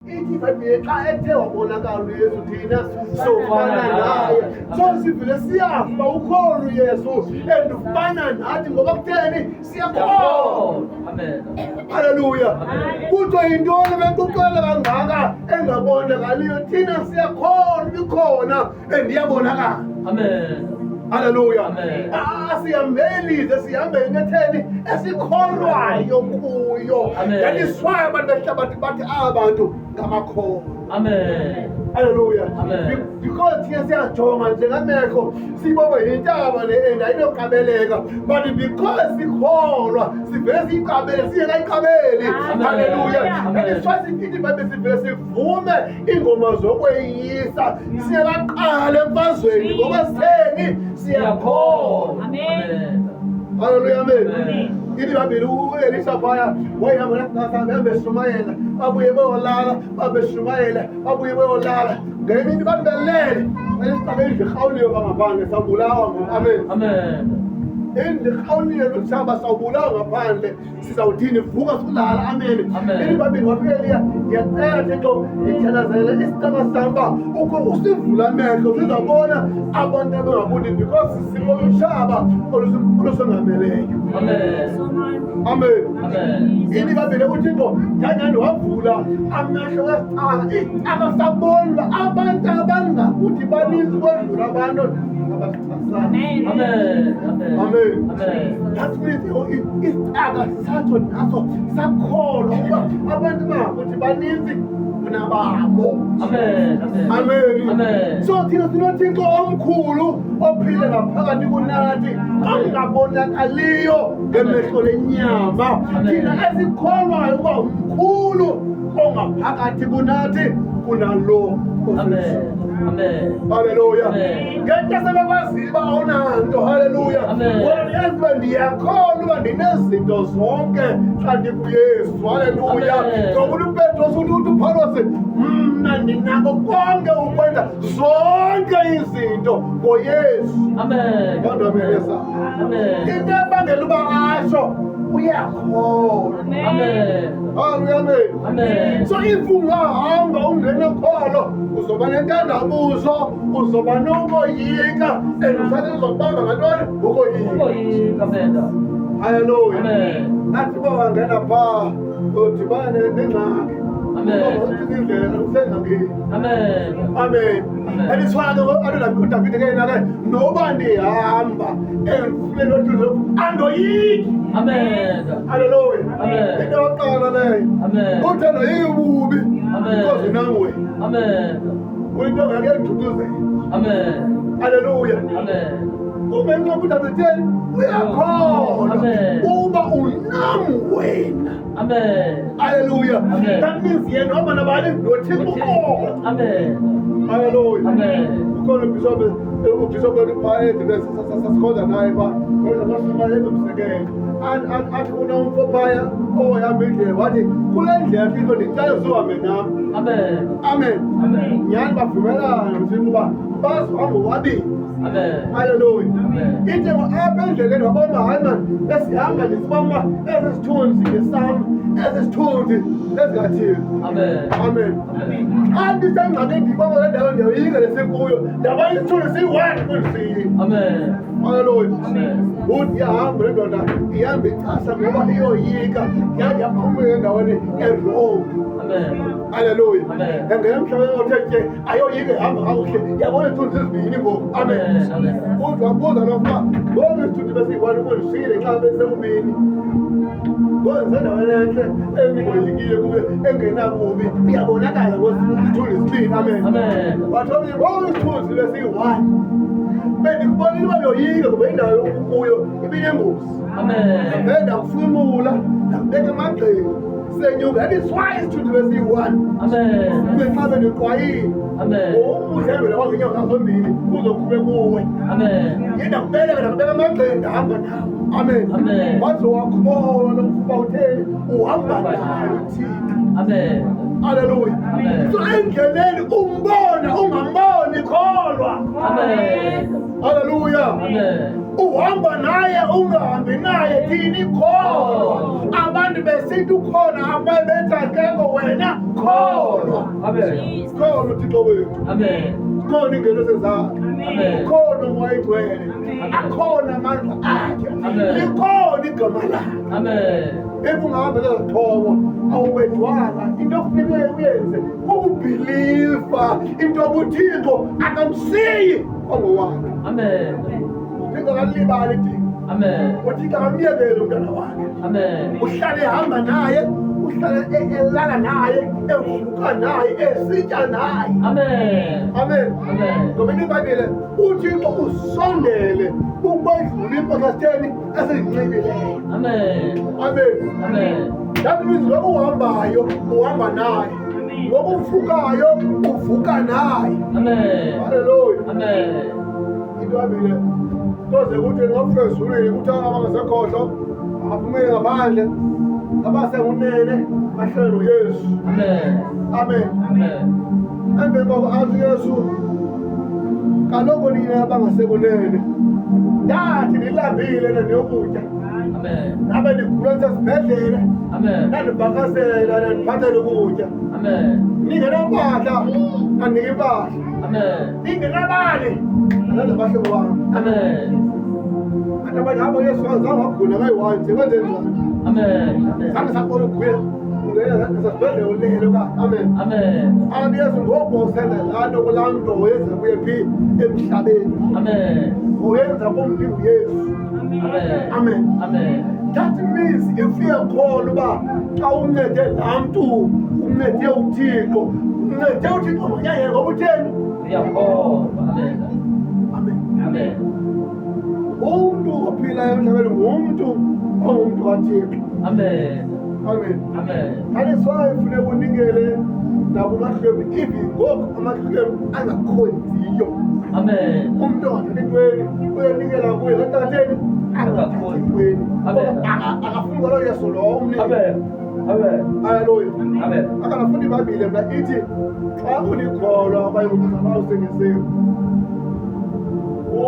Ithi iBhayibhile xa ethe wabonakala uYesu thina sofana naye. So sivele siyafa uba ukhona uYesu and ufana nathi ngoba kutheni siyakholwa. Amen. Haleluya. Kuthiwa yintoni benkuxela kangaka engabonakaliyo thina siyakholwa ikhona and iyabonakala. Amen. Haleluya. Amen. Asihambeli ze sihambe into etheni esikholwayo kuyo. Amen. That is why abantu behlabathi bathi aba bantu ngamakholwa. Amen. Haleluya. Amen. Because thina siyajonga njengamehlo sibonga yintaba le and ayinoqabeleka but because sikholwa sivele siyiqabele singekayiqabeli. Amen. Haleluya. Amen. That is why sithi babe sivele sivume iingoma zokweyisa singekaqala emfazweni ngoba sitheni siyakholwa. Amen. Haleluya, amen. Amen. Ithi babili uElisha phaya wayehamba nasambe beshumayela babuye bayolala babeshumayela babuye bayolala ngenye into bantu belele elisa indlu irhawuliwe bangaphandle sawubulawa ngoku amen. Amen. Indlu irhawuliwe lutshaba sawubulawa ngaphandle sizawuthini vuka sulala amen. Amen. Ithi babili wathi uEliya ndiyacela Thixo ndithandazele isicaba sam uba ukhe usivule amehlo sizawubona abantu abangaboni because sibona utshaba olusongameleyo. Amen. Amen. Amen. Yini babili uThixo nyanyani wavula amehlo wesicaka isicaka sabona uba abantu abangakuthi baninzi kwedlula abantu abasichasayo. Amen. Amen. Amen. Amen. That means isicaka satsho naso sakholwa ukuba abantu bangakuthi baninzi kunababo. Amen. Amen. Amen. Amen. So thina sinoThixo omkhulu ophile ngaphakathi kunathi ongabonakaliyo ngemehlo lenyama. Amen. Thina esikholwayo ukuba umkhulu ongaphakathi kunathi kunalo Amen. Amen. Haleluya. Amen. Ngento sebekwaziyo uba awunanto. Haleluya. Amen. Wena uyazi uba ndiyakholwa uba ndinezinto zonke xa ndikuYesu. Haleluya. Amen. Ngoba uPetros uthi uthi uPawulos mna ndinako konke ukwenza zonke izinto ngoYesu. Amen. Ngondomeleza. Amen. Into ebangela uba asho uyakholwa. Amen. Haleluya. Amen. Amen. So if ungahamba ungenakholo uzoba nentandabuzo uzoba nokoyika and usathi uzokubamba ngantoni ukoyika. Ukoyika, Amen. Haleluya. Amen. Athi uba wangena phaa udibane nengxaki. Amen. Uba indlela usengxakini. Amen. Amen. Amen. That is why ke uDavide ke yena ke noba ndihamba emfuleni othulile andoyiki. Amen. Haleluya. Amen. Into yokuqala leyo. Amen. Uthi andoyiki ububi. Amen. Because unam wena. Amen. Uyinto ngeke engithuthuzele. Amen. Haleluya. Amen. Kungenxa yokuthi uDavide uyakholwa Amen. uba unam wena. Amen. Haleluya. Amen. That means yena uhamba nabani noThixo uqobo. Amen. Haleluya. Amen. Ukhona ubhishophu ubhishophu wethu phaa endleleni sasikhonza naye phaa wenza umzekelo athi unomfo phaya ohamba indlela wathi kule ndlela Thixo ndicela uzuhambe nam. Amen. Amen. Amen. Nyhani bavumelana noThixo uba bazohamba bobabini. Amen. Haleluya. Amen. Ithi apha endleleni wabona hayi mani besihamba ndisibona uba esi sithunzi ngesam esi sithunzi esingathini. Amen. Amen. Amen. Xa ndisengxakini ndibona le ndawo ndiyoyika lesikuyo ndabona isithunzi siyi-one kundisiyile. Amen. Haleluya. Amen. Uthi iyahamba le ndoda ihamba icasa ngoba iyoyika yade yaphumela endaweni erongo. Amen. Haleluya. Amen. Yangena emhlabeni othe tye ayoyika ihamba kakuhle yabona isithunzi sizibini ngoku. Amen. Amen. Amen. Uthi wabuza lo mfana ngoku isithunzi besiyi-one kundisiyile xa besekubini. Ngoku ndisendaweni entle engoyikiyo kube engenabubi iyabonakala ngoku isithunzi sibini. Amen. Amen. Wathi omnye ngoku isithunzi besiyi-one bendikubonile uba yoyika ngoba indawo okuyo ibinengozi. Amen. Ndavele ndakufunqula ndakubeka emagxeni senyuka. That is why isithunzi besiyi-one Amen. kube xa bendiqwayile. Amen. Umuhle wangeenyawo zakho zombini uzokhube kuwe. Amen. Ye ndakubeleka ndakubeka emagxeni ndahamba nawe. Amen. Amen. Waze wakholwa lo mfuba utheni uhamba naye uThixo. Amen. Haleluya. Amen. So endleleni umbona ungamboni kholwa. Amen. Haleluya. Amen. Uhamba naye ungahambi naye thini kholwa. Abantu Abantu besithi ukhona abaye bethi akekho wena kholwa. Amen. Khona uThixo wethu. Amen. Khona ingelosi zakhe. Amen. Ukhona uMoya oyiNgcwele. Akhona amandla akhe. Amen. Likhona igama lakhe. Amen. If ungahamba lezixhobo awuwedwanga into okufuneka uyenze kukubhilifa into yobuthixo akamsiyi ongowakhe. Amen. Uthixo akalibali idinga. Amen. Uthixo akamyekeli umntana wakhe. Amen. Uhlale ehamba naye, uhlale elala naye, evuka naye, esitya naye. Amen. Amen. Amen. Ngoba iBhayibhile uThixo usondele ukwedlula iimpahla sitheni esizinxibileyo. Amen. Amen. Amen. That means ngoba uhambayo uhamba naye. Ngoba uvukayo uvuka naye. Amen. Hallelujah. Amen. Into yabile koze kuthi ngokufika ezulwini kuthi abangasekhohlo aphumele ngaphandle abasekunene bahlele noYesu. Amen. Amen. Amen. Emveni koko athi uYesu kaloku nina abangasekunene ndathi nilambile nandiyokutya Amen. nabe ndigula ndisesibhedlele Amen. nandibhakasela nandiphathela ukutya Amen. ningenampahla nandika impahla Amen. ningenabani andenza abahlobo bam. Amen. Kanti abanye abo Yesu azange wagula kayi-one nje kwenze njani Amen. Amen. zange sabona ugula ungena sasibhedlele ulele okanye. Amen. Amen. Abantu Yesu ngoku usenza laa nto kulaa mntu woyenza kuye phi emhlabeni. Amen. Uyenza kumntu inguYesu. Amen. Amen. Amen. That means if uyakholwa uba xa umncede laa mntu umncede uThixo, umncede uThixo ngonyanyeni ngoba utheni? Uyakholwa. Amen. Amen. Amen. Umntu ophilayo emhlabeni ngumntu ongumntu kaThixo. Amen. Amen. Amen. That is why funeka unikele nakumahlwempu even ngoku amahlwempu angakhonziyo. Amen. Umntu ongathathi ntweni uyonikela kuye kanti angathathi ntweni. Amen. Akafuni kwaloo Yesu lowo umnike. Amen. Amen. Hallelujah. Amen. Akanafunda iBhayibhile mna ithi xa ulikholwa okanye umzalwane usindisiwe